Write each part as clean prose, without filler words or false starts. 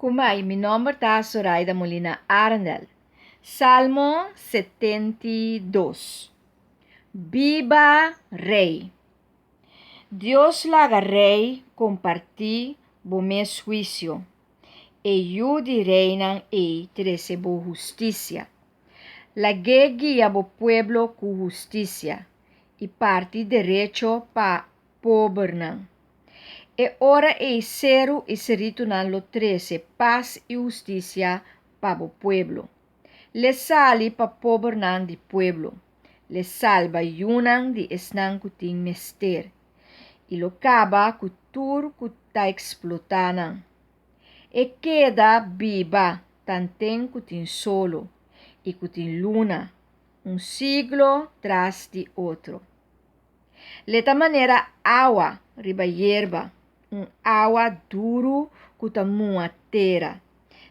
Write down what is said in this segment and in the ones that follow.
Kumai, mi nòmber ta Soraida Molina Arendel. Salmo 72. Biba Rei! Dios laga rei kompartí bo mes huisio. E yu di reinan ei trese bo hustisia. Lag'é guia bo pueblo ku hustisia i parti derecho pa pobernan. E ora ei seru i seritunan lo trese pas i hustisia pa bo pueblo. L'e sali pa pobernan di pueblo, l'e salba yunan di esnan ku tin mester, i lo kaba ku tur ku ta eksplotá nan. E keda biba tanten ku tin solo i ku tin luna, un siglo tras di otro. L'e ta manera awa riba yerba, un awa duru ku ta muha tera.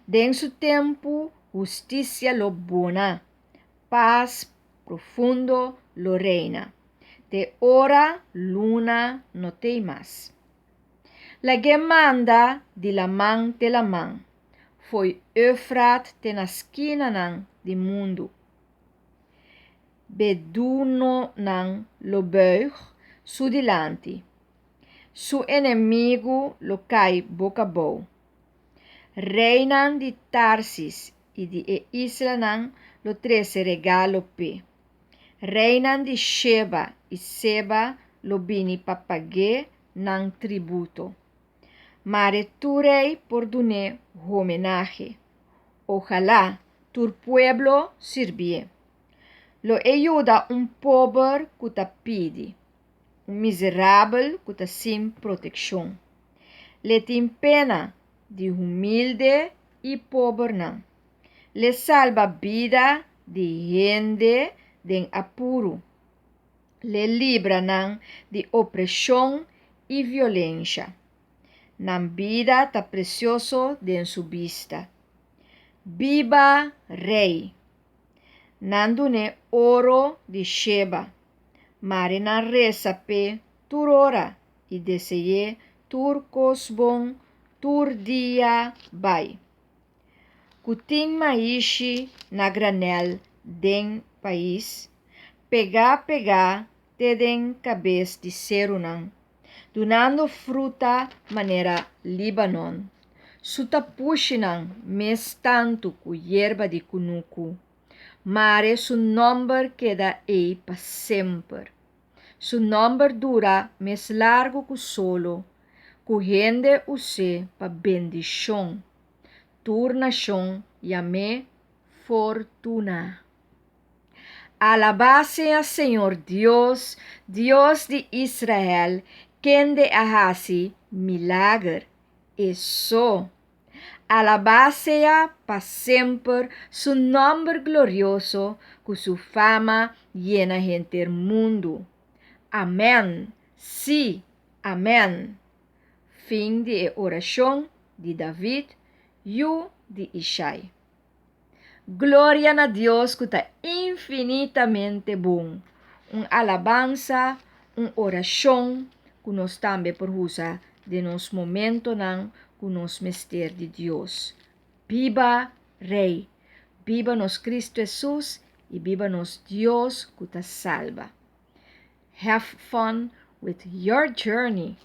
Den su tempu hustisia lo bona, pas profundo lo reina, te ora luna no t'ei mas. Lag'é manda di laman te laman, fo'i Eufrat te na skinanan di mundu. Beduinonan lo buig su dilanti, su enemigu lo kai boka abou. Reinan di Tarsis i di e islanan lo trese regalo p'e. Reinan di Sheba i Seba lo bini pa pag'é nan tributo. Mare tur rei por dun'é homenahe. Ojalá tur pueblo sirbié. Lo e yuda un pober ku ta pidi, un miserabel ku ta sin protekshon. L'e tin pena di humilde i pobernan. L'e salba bida di hende den apuru. L'e libra nan di opreshon i violensha. Nan bida ta presioso den su bista. Biba Rei! Nan dun'é oro di Sheba. Mare nan resa p'e tur ora i dese'é tur kos bon tur dia bai. Ku tin maishi na granèl den pais, pegá pegá te den kabes di serunan, dunando fruta manera Líbanon, su tapushinan mes tantu ku yerba di kunuku. Mare su nòmber keda ei pa semper. Su nòmber dura mes largu ku solo, ku hende us'é pa bendishon. Tur nashon yam'é fortuná. Alabá sea Señor Dios, Dios di Israel, kende a hasi milager, e so. Alabá sea pa semper su nòmber glorioso ku su fama yena henter mundu. Amèn, sí, amèn. Fin di e orashon di David, yu di Ishai. Gloria na Dios ku ta infinitamente bon. Un alabansa, un orashon ku nos tambe por usa den nos momentonan ku nos mester di Dios. Biba Rei! Biba nos Kristu Hesus i biba nos Dios ku ta salba. Have fun with your journey.